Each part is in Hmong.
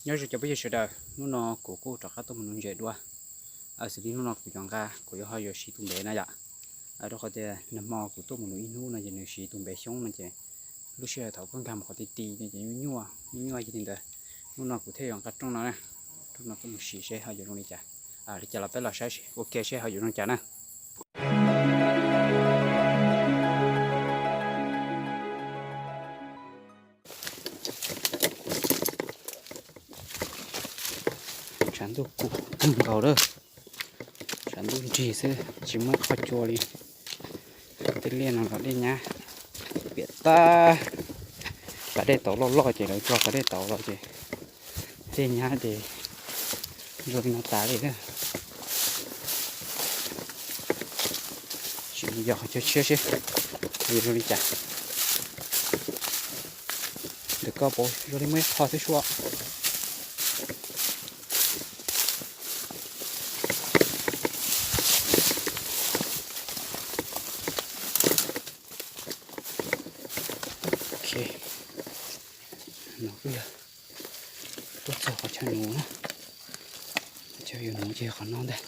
Nyob zoo cov phooj ywg sawv daws, hnub no kuv kuj rov qab tuaj mus nuv ntses dua. Xws li hnub no kuv cov nqaij kuv yuav ho yuav siv tus npev no yom. Rau qhov tias nag hmo kuv tuaj mus nuv ib hnub no ces nws siv tus npev xyoob no ces lub sij hawm thaum koj nkag mus qhov ti ti no ces nyuaj nyuaj, nyuaj nyuaj yog li ntawd. Hnub no kuv thiaj yuav nqa rooj no na, rooj no tuaj mus siv seb ho yuav zoo li cas. Li cas los peb los saib ua ke seb ho yuav zoo li cas na. Tshav ntuj kub kawg nkaus lawm, tshav ntuj nrig xwb tsis muaj qhov cua li. Tej liaj no los dej nyab piam tag, pas dej tauv loj loj ces lawv tso pas dej tauv los ces dej nyab ces zoo li no tas li. Sim yos cov tshiab seb zoo li cas. Ntawm ko puas zoo li muaj ib qho xwb sua. Ok, no kuj yog tuaj txog qhov chaw nuv na. Chaw yuav nuv ces yog qhov no ntag.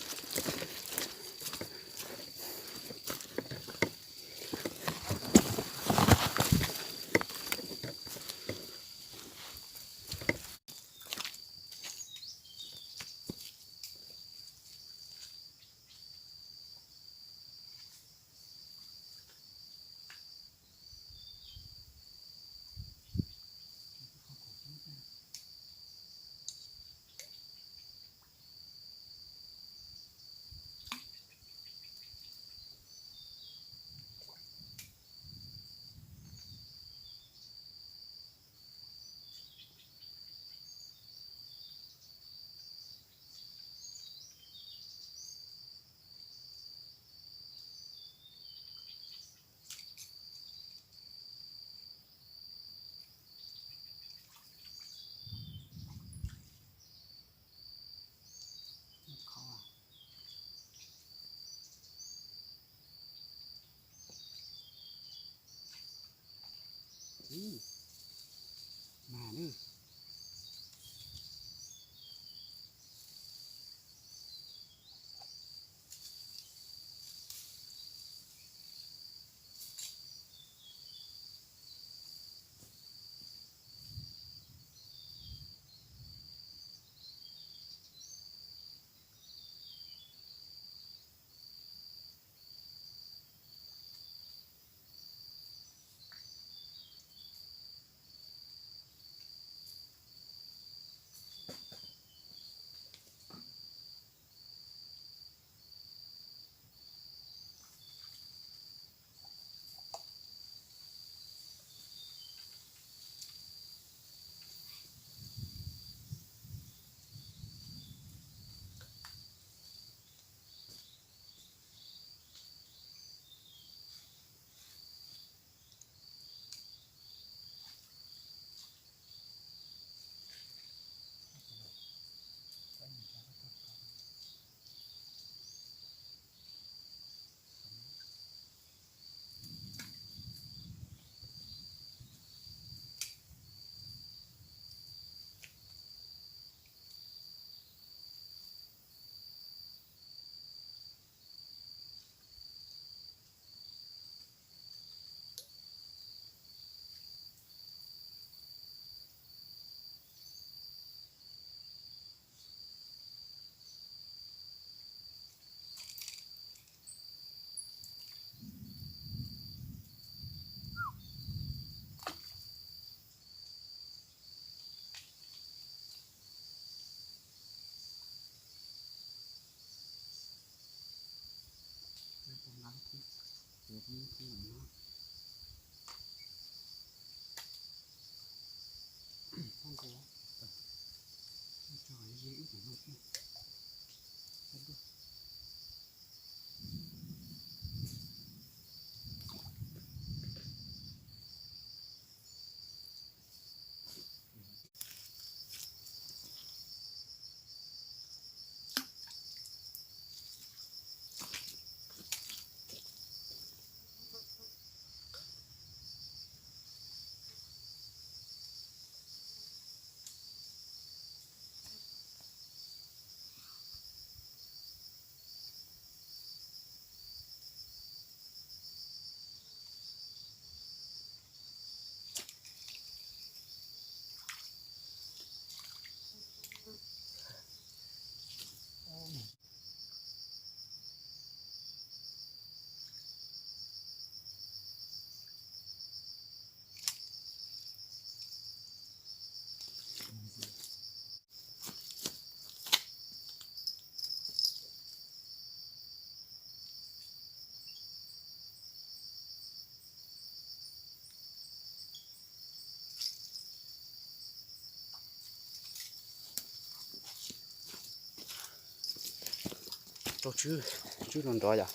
Rau tswb, tswb los nrov yom.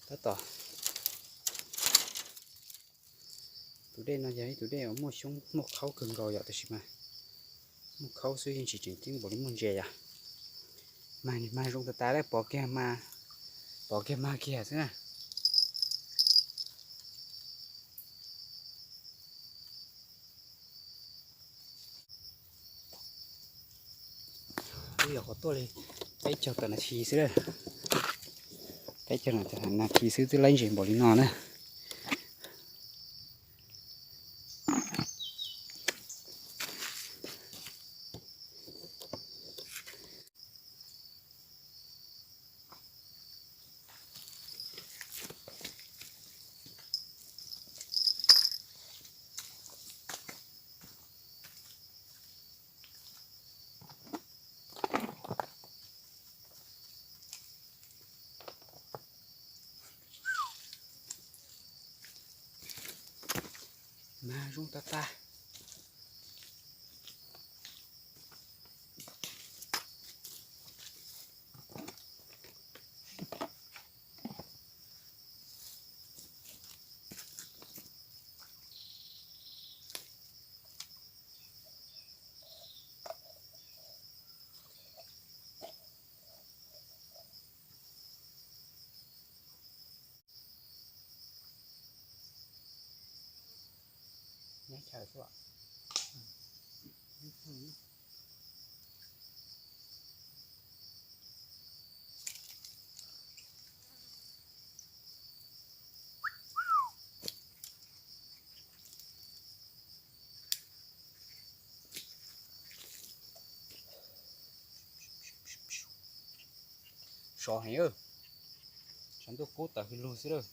Tab tom, tus dej no yog ib tus dej uas muaj xyoob muaj qhaub kawg nkaus yom, tab sis mas muaj qhaub xwb yeej tsis tseem ceeb npaum li muaj ntses yom. Mag, mag zoo tas tas, pov kiag mag, pov kiag mag kiag xwb na. Twb yog qhov tuaj li peb caug tawm nas this xwb, peb caug nas this xwb twb laib ntses npaum li no na. Mag zoo tas tas. Sov heev, saum ntuj kub tawm hws lug xwb lawm.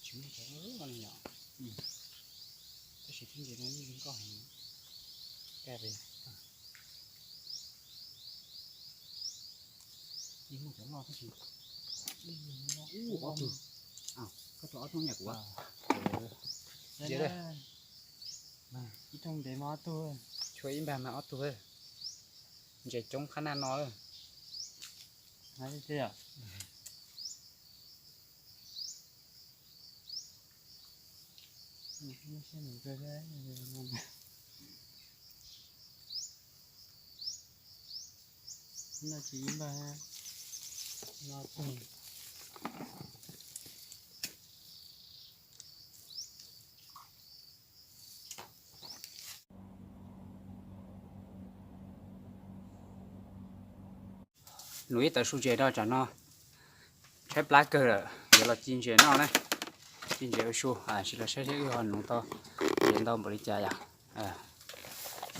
Tsis muaj cov loj loj no yom. Tab sis thiab ntses no yeej zoo nkauj heev. Kaj pes, yeej muaj cov loj tab sis, ub, ob tug. Koj rau ob tug nyam kuv. Ib rooj ntev mas ob tug. Tshuav ib npag mas ob tug. Ntses coob qhab naj no. No tsis ib npag no. Nuv ib tawm su ntses no, tsam no tshaib plab kawg lawm, yuav los ci ntses noj na. Ci ntses ua su, sim los saib seb wb ho nuv tau ntses ntau npaum li cas yom.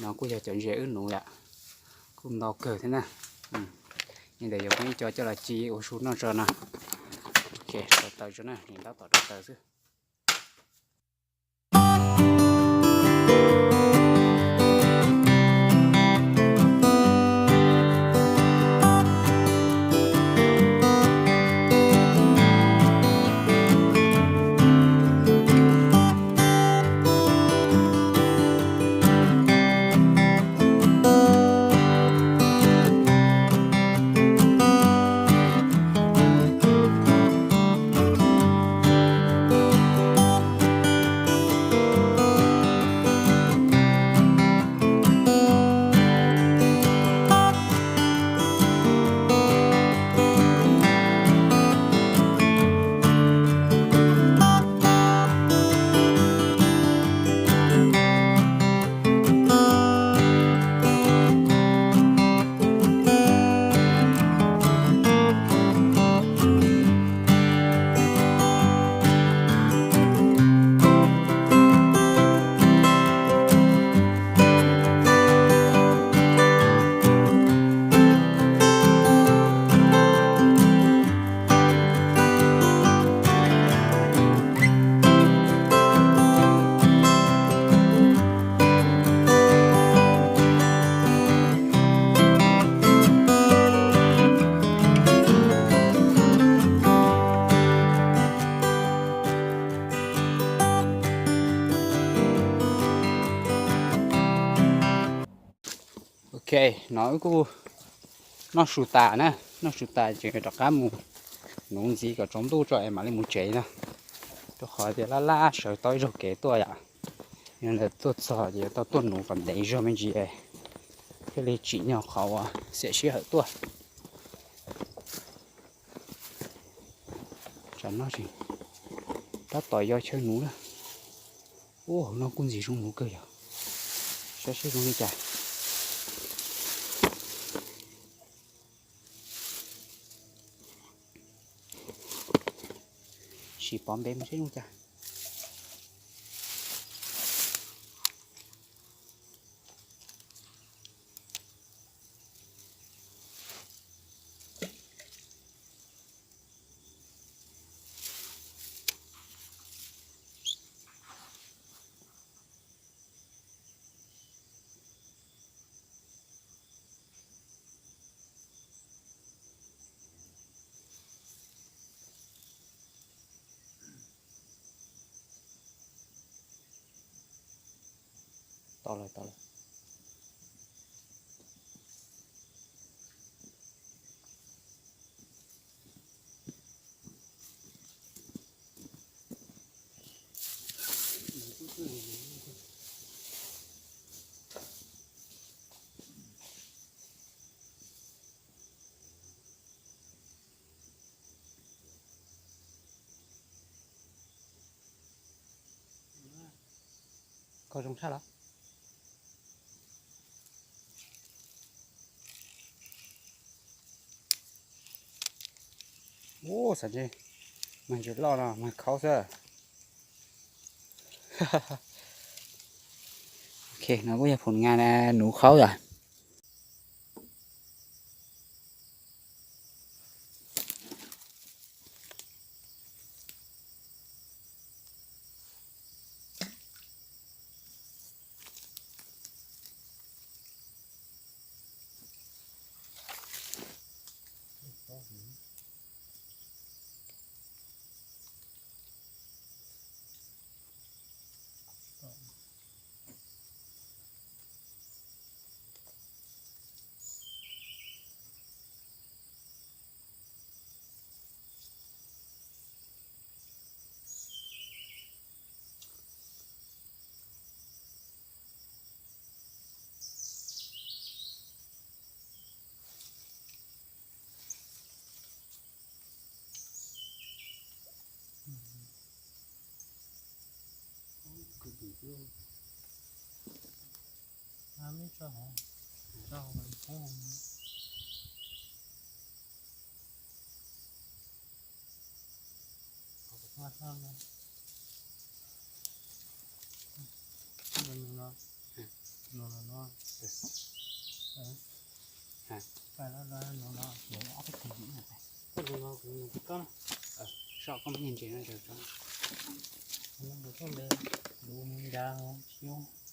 No kuj yog cov ntses wb nuv yom, kuj ntau kawg thiab na. Li ntawd yuav muab ib co coj los ci ua su noj tso no. Ok, rau taws tso na, nim tab tom rau taws xwb. Ok, no wb kuj noj su tas na, noj su tas ces rov qab mus nuv ntxiv kom tsaus ntuj tso es mam li mus tsev na. Rau qhov tias laj laj sawv tau ib zaug kev tuaj yom. Yog ntawd tuaj txog ces yuav tau tuaj nuv kom ntev zog me ntsis es thiaj li tsim nyog qhov uas xiam sij hawm tuaj. Tsam no tseem tab tom yog chaw nuv na. Ub, hauv no kuj ntxim zoo nuv kawg yog. Saib seb zoo li cas. Sim pov npe mus seb zoo cas. Tau lawm, tau lawm. Kho zoo tshaj los? Ub, xav ntshe mag ntses loj no mag khaub xwb. Ok, no kuj yog phom nga nuv khaub yom. Soj koj muab ntses no, ntses no, ntses no, ntses no,